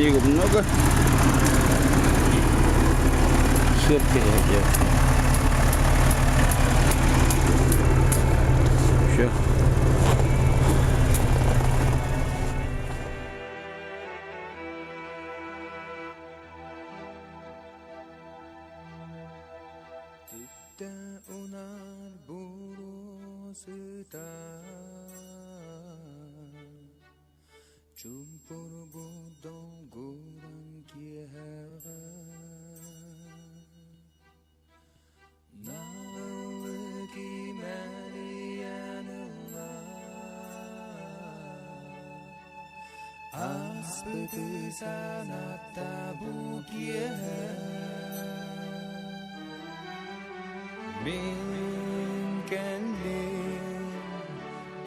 Снега много. Сырки Все. Түптэ унаар буруо сытар, Чуумпурбут долгуран киэһэҕэ Наҕыллык имэрийэн ылла Ааспыты санатта бу киэһэ Мин кэллим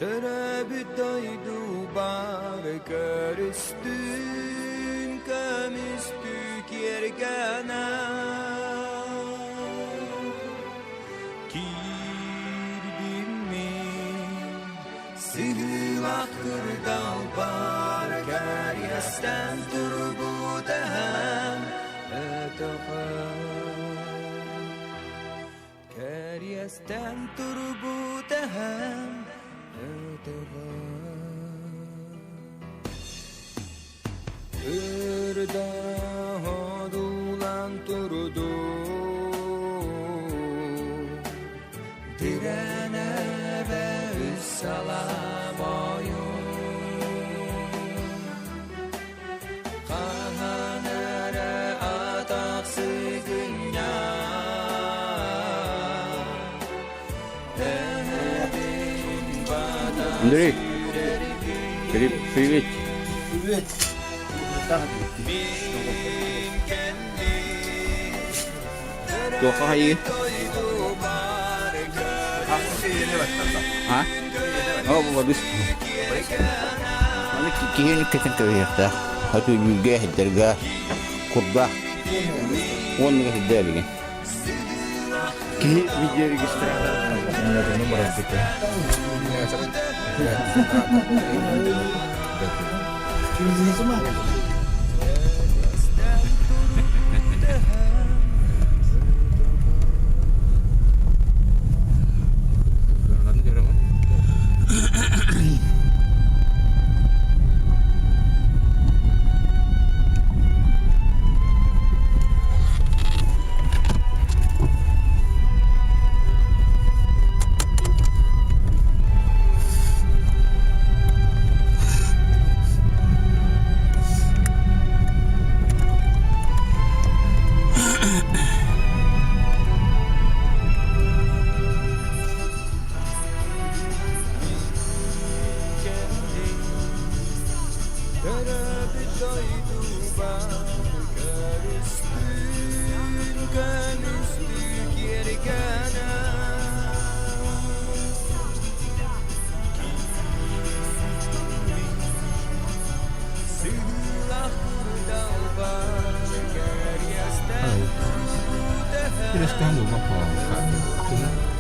Төрөөбүт дойдубар көрүстүн көмүстүү киэргэнэ Киирдим мин сыһыылаах кырдалбар кэриэстэн турбут эһэм өтөҕө Кэриэстэн турбут эһэм өтөҕө Ырда одуулан турду Тирэнэбэ үс салаа бойун Хаһан эрэ атах сыгынньа Андрей, привет. Привет. Туохха хайыы? А? О, бабыс. Аны киһини кэтэн кэбиһиэхтээх. Хотуйуурга, иһитэргэ, курдаах. Уонна иһитэ билигин. Киһи видеорегистратор. Төрөөбүт дойдубар көрүстүн көмүстүү киэргэнэ Сыылах курдалбар кэриэстэн Күрэстэһэн буолбат буолан.